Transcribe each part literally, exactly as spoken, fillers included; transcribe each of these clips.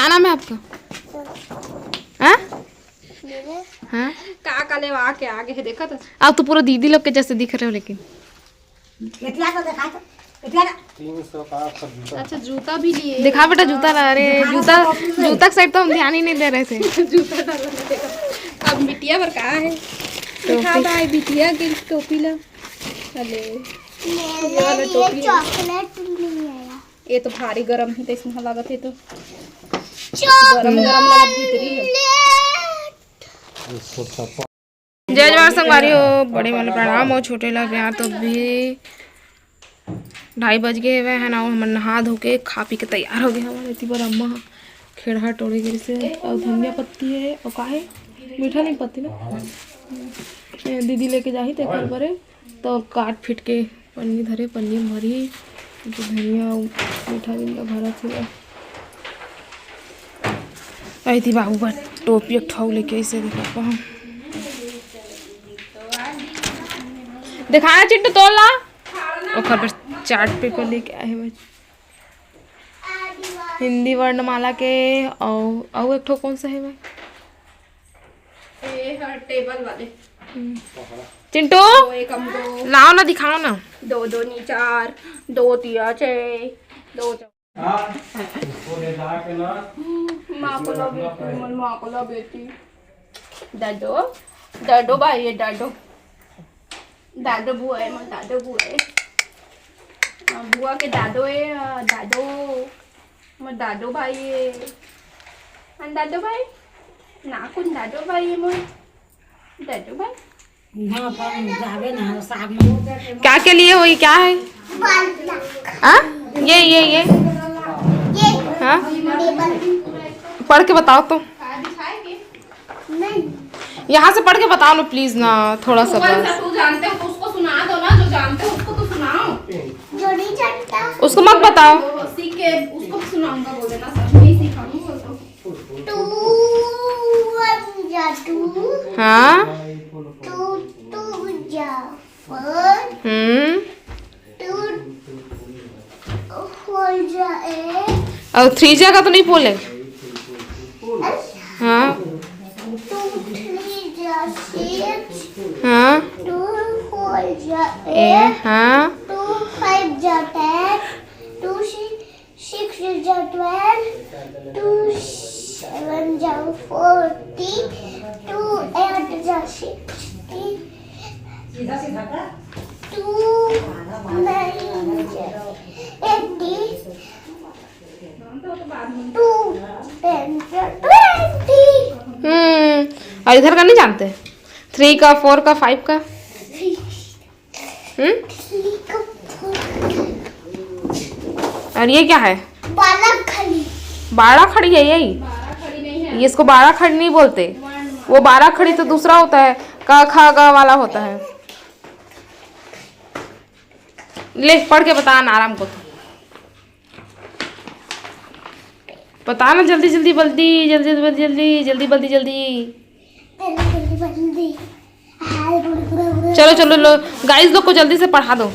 क्या नाम है आपका? हाँ? मेरे हाँ? का का लेवा के आगे है, देखा तो? अब तो पूरा दीदी लोग के जैसे दिख रहे हो, लेकिन एतिया तो देखा तो, एतिया ना। तीन सौ का आपका जूता। अच्छा, जूता भी लिए। दिखा बेटा, जूता ला। अरे, दिखा जूता, तो टोपी में। जूता के साइड तो हम ध्यान ही नहीं दे रहे थे। जूता डाला नहीं देखा। अब बिटिया पर का है? दिखा टोपी। भाई, बिटिया के टोपी ला। अरे, ये वाला मेरे लिए टोपी है। चॉकलेट नहीं आया। ये तो भारी गरम है, तो इसमें लागत है तो गरम गरम लागत भीतरी है। चॉकलेट। जय जोहार संगवारी हो, बड़े मन प्रणाम हो, छोटे ला प्यार। तो अभी ढाई बज गए हवे है ना, हमन नहा धो के खा पी के तैयार हो गए हवन। एती बर अम्मा ह खेड़हा टोड़े गिरिस हे, अउ धनिया पत्ती है, अउ का है, मीठा नहीं पत्ती ना, ए, दीदी लेके जाही तेकर बरे, तो काट फिट के पन्नी धरे, पन्नी में भरी, जो धनिया अउ मीठा जिनका भरा थे। आई थी बाबू बर टोपी एक ठो लेके, इसे देखा हम। दिखाना चिंटू, तोड़ ला। ओकर बर चार्ट पेपर लेके आए हे भाई। हिंदी वर्णमाला के, अउ, अउ एक ठो कौन सा है भाई? ये हर टेबल वाले। हम्म। चिंटू, दो एकम दो। लाओ ना, दिखाओ ना। दो दो नी चार, दो तिया छः, दो चौ- हाँ, वो ले जाके ना। माँ को ला बेटी, मन माँ को ला बेटी। दादो, दादो भाई, ये दादो। दादो बुआ है, मोर दादो बुआ है। हाँ, बुआ के दादो है, हाँ, दादो। मोर दादो भाई है। हाँ, दादो भाई। ना, कौन दादो भाई है मोर? दादो भाई। हाँ, पर जावे ना, साग में। क्या के लिए हुई, क्या है? हाँ? ये, ये, ये? ये। हाँ? टेबल। पढ़ के बताओ तो। नहीं। यहाँ से पढ़ के बताओ ना प्लीज ना, थोड़ा सा बस। तू जानते हो तो उसको सुना दो ना, जो जानते हो उसको तो सुनाओ। जो नहीं जानता। उसको मत बताओ। सीख के उसको भी सुनाऊंगा, बोल देना सर, नहीं सिखाऊंगा बोल दो। टू वन जा टू। हाँ। टू टू जा फोर। हम्म। टू फोर जा एट। और थ्री जा का तो नहीं बोले? हाँ। टू थ्री जा सिक्स। हाँ। टू फोर जा ए, एट। हाँ। टू फाइव जा टेन। टू सिक्स सिक्स जा ट्वेल्व। टू सेवन जा फोर्टी। टू एट जा सिक्सटी। टू नाइन जा एटी। टू टेन जा ट्वेंटी। हम्म। और इधर का नहीं जानते? थ्री का, फोर का, फाइव का? हम्म। और ये क्या है? बारह खड़ी। बारह खड़ी है यही? ये इसको बारह खड़ी नहीं बोलते। वो बारह खड़ी तो दूसरा होता है, क ख ग वाला होता है। ले, पढ़ के बता ना आराम को तो। बता ना, जल्दी जल्दी बल्दी, जल्दी जल्दी जल्दी, जल्दी बल्दी जल्दी। चलो चलो, लो गाइस लोग को जल्दी से पढ़ा दो।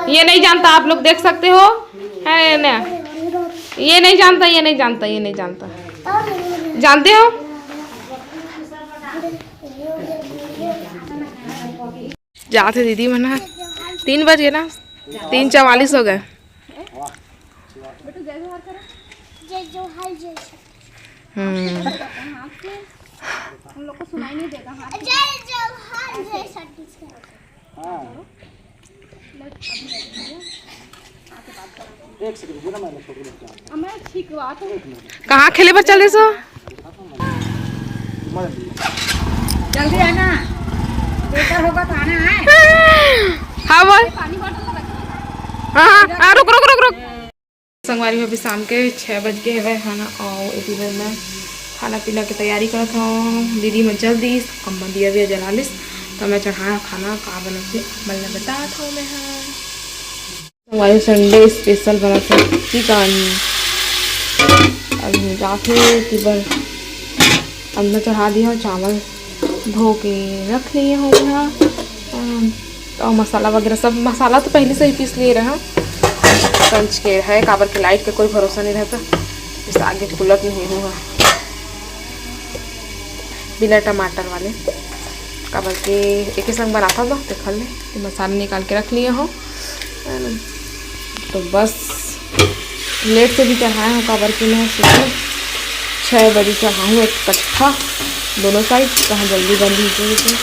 ये नहीं जानता, आप लोग देख सकते हो, है ना? ये नहीं जानता, ये नहीं जानता, ये नहीं जानता। जानते हो? जाते दीदी मन ह, तीन बज गए ना, तीन चवालीस हो गए। बेटा, जय जोहार करो। जय जोहार, जय छत्तीसगढ़। हम्म। हाथ से हम लोग को सुनाई नहीं देता, हाथ से। जय जोहार, जय छत्तीसगढ़। एक सेकंड, बोला मैंने, छोटी बच्चा। हमें ठीक बात है। कहाँ खेले बर चल रहे सो? जल्दी आना, पेपर होगा तो आना है। हाँ बोल। पानी बॉटल रखना। हाँ हाँ हाँ, रुक रुक रुक रुक। संगवारी हो, अभी शाम के छः बज के हवे है ना, और इसी में मैं खाना पीना के तैयारी करत हूँ। दीदी मन चल दिस, अम्मा दिया भी जला लिस, तो मैं चढ़ाया खाना का बनत हे, मन ला बतात हूँ मैं। हाँ, संगवारी, संडे स्पेशल बनत हे चिकन। अब जाथे कि बर अंदर चढ़ा दिया, चावल धो के रख लिए हूँ यहाँ। अम, और मसाला वगैरह सब, मसाला तो पहले से ही पीस लिए रहा, कंच के है, काबर के लाइट के कोई भरोसा नहीं रहता। आगे फूलत नहीं हुआ बिना टमाटर वाले, काबर के एके संग बनाता तो देखल ले, ये मसाला निकाल के रख लिए हो, है ना? तो बस लेट से भी चढ़ाए हो, काबर के मैं सुबह छः बजे चढ़ाऊँ एक कट्ठा दोनों साइड, कहाँ जल्दी बन भी जाए।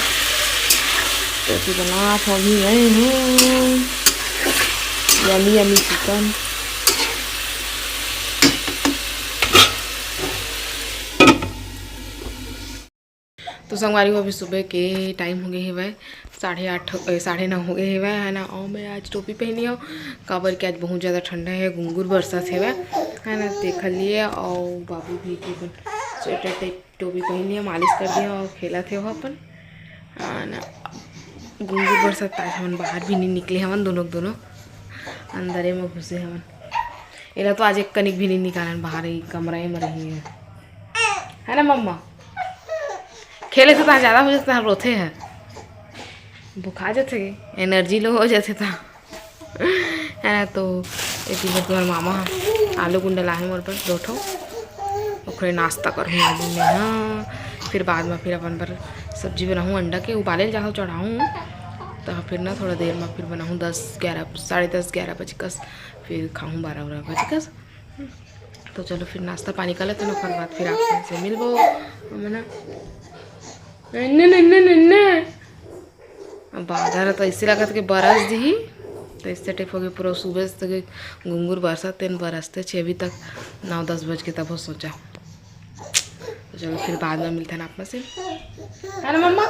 तो फिर बना अभी गए हैं यमी यमी चिकन। तो संगवारी हो, अभी सुबह के टाइम हो गए हेवय, साढ़े आठ हो, ए, साढ़े नौ हो गए हेवय, है ना। और मैं आज टोपी पहनी हूँ, काबर के आज बहुत ज़्यादा ठंडा है, गुंगुर बरसत हेवय, है ना, देख लिए। और बाबू भी के अपन स्वेटर टाइप टोपी पहनी है, मालिश कर दिया और खेला थे वो अपन, है ना। गुंगुर बरसत, आज हमन बाहर भी नहीं निकले हवन, दोनों दोनों अंदरे में घुसे हवन। एला तो आज एक कनिक भी नहीं निकालन बाहर, ही कमरा में रही है, है ना मम्मा? खेले से तहाँ ज़्यादा हो जाता है, रोथे है, बुखा जाथे, एनर्जी लो हो जाथे ता, है ना। तो एती बर तुम्हार मामा ह आलू गुंडा लाहे मोर बर दो ठो, ओकरे नाश्ता करहूँ आज मैं, हाँ। फिर बाद में फिर अपन बर सब्जी बनाहूँ, अंडा के उबाले ल जाहूँ, चढ़ाहूँ, तो फिर ना थोड़ा देर में फिर बनाहूँ, दस ग्यारह, साढ़े दस ग्यारह बजे कस, फिर खाहूँ बारह उरह बजे कस। तो चलो फिर नाश्ता पानी कर लेते हैं, ओकर बाद फिर आप से मिलबो। हमन ह नन्ने, नन्ने, नन्ने। अब बादर तो ऐसे लगत कि बरस दिही, तो इससे टाइप हो गया पूरा सुबह से तो गुंगुर बरसत तेन बरसते छे अभी तक नौ दस बज के तब हो सोचा। तो चलो फिर बाद में मिलते हैं आप में से, है ना मम्मा?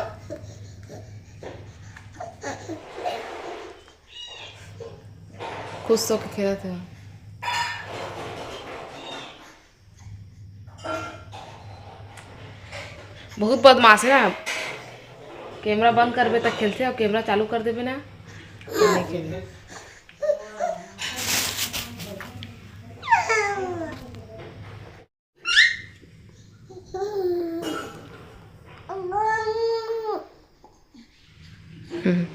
खुश होके खेलत है। बहुत बदमाश है ना। कैमरा बंद करबे त खेलथे और कैमरा चालू कर देबे ना, त नहीं खेले। हम्म।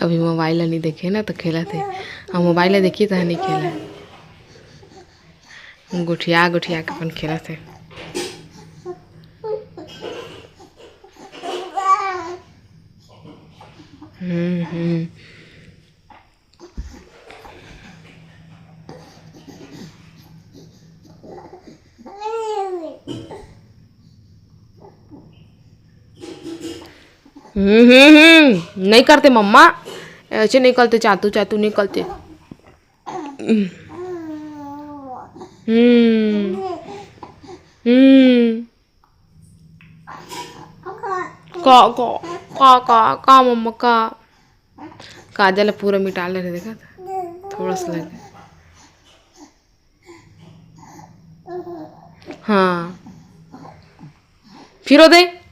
अभी मोबाइल ला नहीं देखे ना, तो खेलत हे। हम मोबाइल ला देखी, तो नहीं खेला। गोठिया गोठिया के अपन खेलत हे। हम्म, हम्म। हम्म, हम्म, हम्म। नहीं करते मम्मा, ऐसे नहीं करते, चातू चातू नहीं करते। हम्म। हम्म। का, का, का, का, का मम्मा, का? काजल पूरा मिटा ले रहे, देखा था? थोड़ा सा लगे। हाँ। फिर वो दे।